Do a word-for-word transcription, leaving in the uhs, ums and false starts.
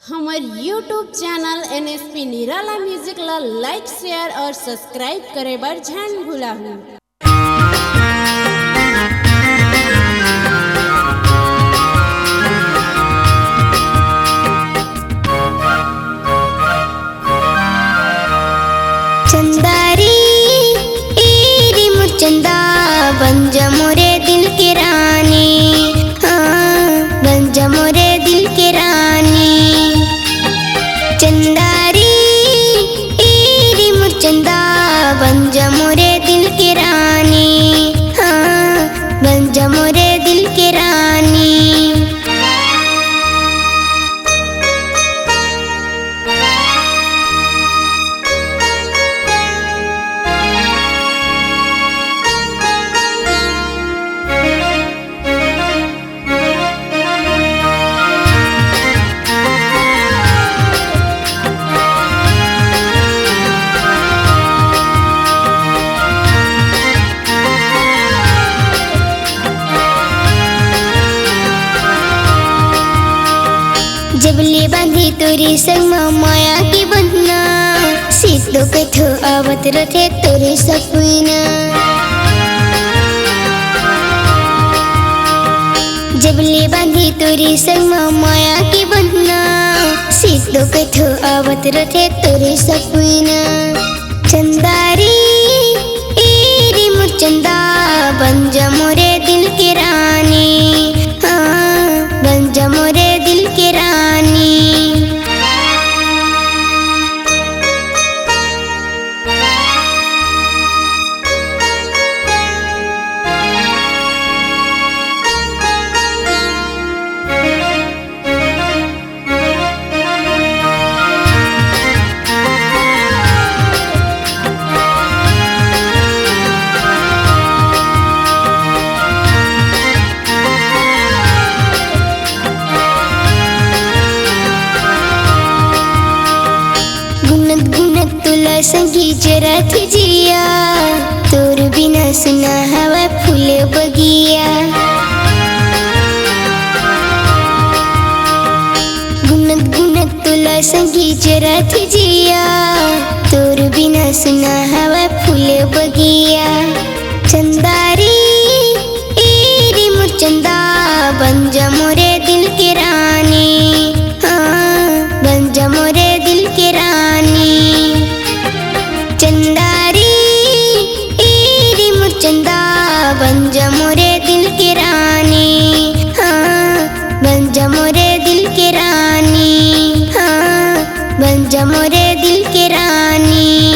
हमर YouTube channel NSP निराला music ला लाइक, share और सब्सक्राइब करे बर झन भुलाहू। चंदा रे, ए रे मोर चंदा, बन जा मोरे दिल के रानी, हाँ, बन जा मोरे दिल के रानी। चंदा रे, ए रे मोर चंदा, बन जा मोरे दिल के रानी, हाँ, बन जा मोरे दिल के रानी। जब ले बांधी तोरे संग म माया के बंधना, सिद्धो कथो आवत रथे तोरे सपना। जब ले बांधी तोरे संग म माया के बंधना, सिद्धो कथो आवत रथे तोरे सपना। चंदा रे, ए रे मोर चंदा, बन जा मोरे दिल के रानी, हाँ, बन जा मोरे दिल के रानी। गुनत गुनत तोला संगी जरत हे जिया, तोर बिना सुना हवय फूल बगिया। गुनत गुनत तोला संगी जरत हे जिया, तोर बिना सुना हवय फूल बगिया। चंदा रे, ए रे मोर चंदा, बन जा मोरे दिल के रानी, हाँ, बन जा मोरे दिल के रानी। चंदा रे, ए रे मोर चंदा, बन जा मोरे दिल के रानी, हाँ, बन जा मोरे दिल के रानी, हाँ, बन जा मोरे दिल के रानी।